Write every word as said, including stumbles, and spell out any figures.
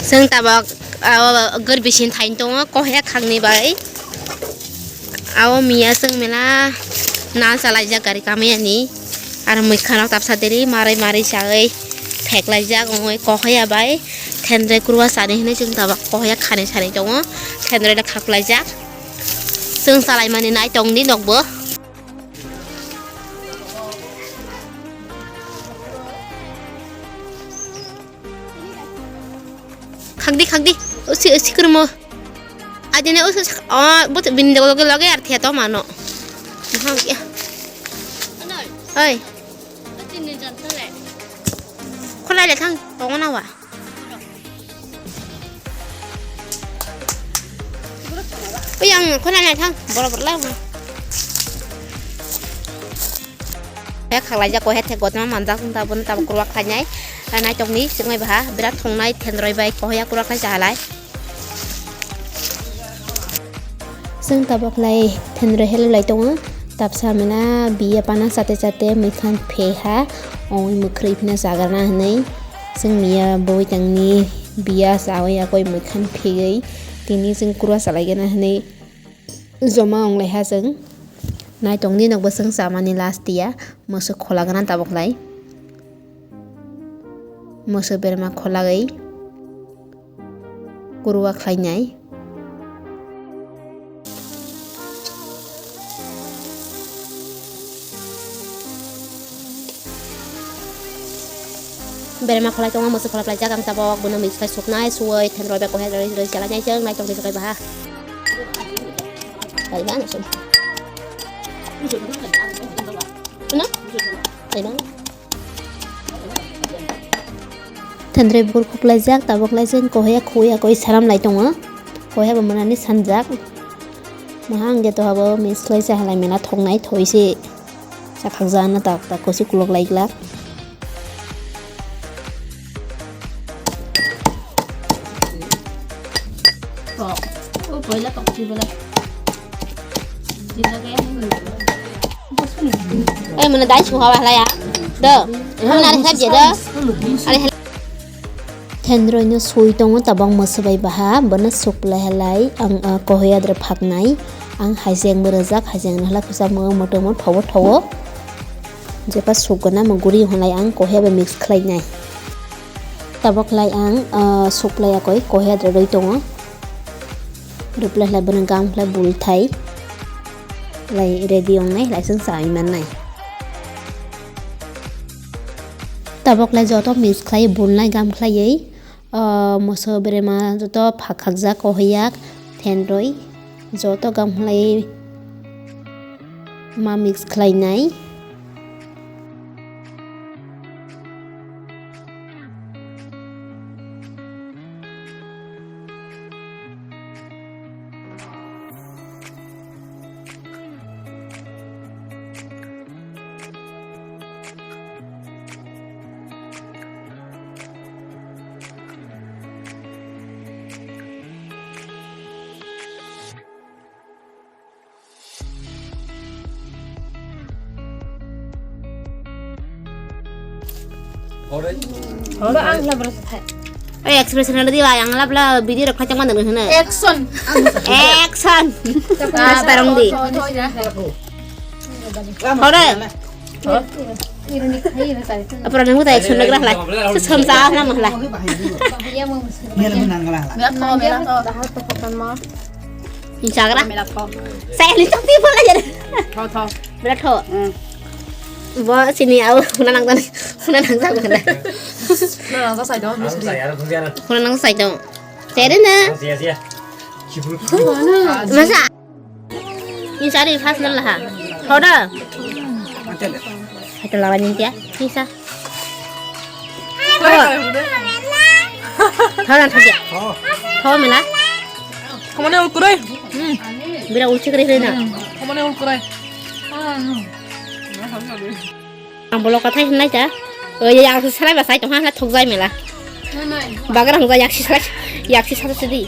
Chwng tabok, ah, gor bisin thain tongo, kohe khangni bai. Abo miya chwng mela na chalaijak gari kamiyani. Aro mwikhanok tapsa diri marai marai chawi pheklaijak ongoi kohoya bai. Thendroi kurwa chani hinwi chwng tabok kohoya khani sani tongo. Thendroi da khaklaijak. Chwng chalaimani nai tongdi nokbo. Khakdi, khakdi. Usi, usi kurmo. Ajene usi, usi, oh, but bini loge, loge ar thia to mano. Maha ya. Oi. Khulai le thang, tongo na wa. Oi, ang khulai le thang, boro boro la. Ya khaklaijak, kohe thek gotma manjak, wng tabuk, tabuk kurwa khlainai. Naitokni chwngwi baha, birat thongnai thendroi bai, kohoya kurwa khlai cha halai. Chwng tabuk lai thendroi helw lai tongo. Tapsa mela biya pana chate chate mwikhan phe ha, ongwi mwkhwrwi phina chagrana hwnwi. Chwng miya boi tangni biya chawi yakoi mwikhan phegwi tini chwng kurwa chalaigana hwnwi. Joma wnglaiha chwng. Naitongni nokbo chwng chamani last ya. Mwswk khulagwna tabuk lai. Mwswk berma khulagwi kurwa khlainai. Berema khwlai tongo, mwswk khwlai phlaijak ang tabok, bono mix khai suknai, suwai, thendroi bai kohe roi, roi, chala nai chwng, nai tongdi sokai baha. Bai ba, no sum. Ano? Bai ba. Thendroi bukur khuklaijak, tabok lai chwng kohe khuya koi saram lai tongo. Kohe bo manani sanjak. Maha ang ge to habo mix khlai cha halai mela thoknai thoi se. Chakhakjana tak tak kosi kulok lai glak. Eh, mana dai suha wala ya. Do. Mana ada saja do. Ada Thendroi no sui tongo tabok mwswbai baha, bono suk lai halai ang, ah, kohoya dre phaknai. Ang hajeng bo rwjak, hajeng no hala kisa mo moto mo thowo thowo. Jepa suk gana mo guri halai ang kohoya bai mix khlai nai. Tabok lai ang, ah, suk lai akoi kohoya dre roi tongo. Rwplai halai bono gam khlai bul thai. Lai ready ong nai, lai chwng chai man nai. Tabok lai joto mix khlai bul nai gam khlaiwi. Ah, moso berema joto phak khakjak, kohoyak, thendroi joto gam khlai ma mix khlai nai. Ba ang labra sa thai. Ai expression na di wa yang labla video rok khacha man dang hna. Action. Action. Ah, tarong di. Hore. Apra nang ta action nagra hla. Sesam sa na mahla. Instagram. Saya ni tapi pun aja. Tho tho. Berat tho. Bo sini au huna nang tani. Huna nang sa huna. Huna nang sa sai do. Huna nang sai do. Tere na. Masa. Insari fast nang lah. Hoda. Hotel lah ni dia. Bisa. Thola thangya. Tho mela. Khamani ul kurai. Hmm. Bira ul chikri na. Khamani ul kurai. Ang bolo kathai hinlai ta. Oi, yang salai ba sai tong ha thok jai mela. Bagra hong jai yaksi salai. Yaksi salai sidi.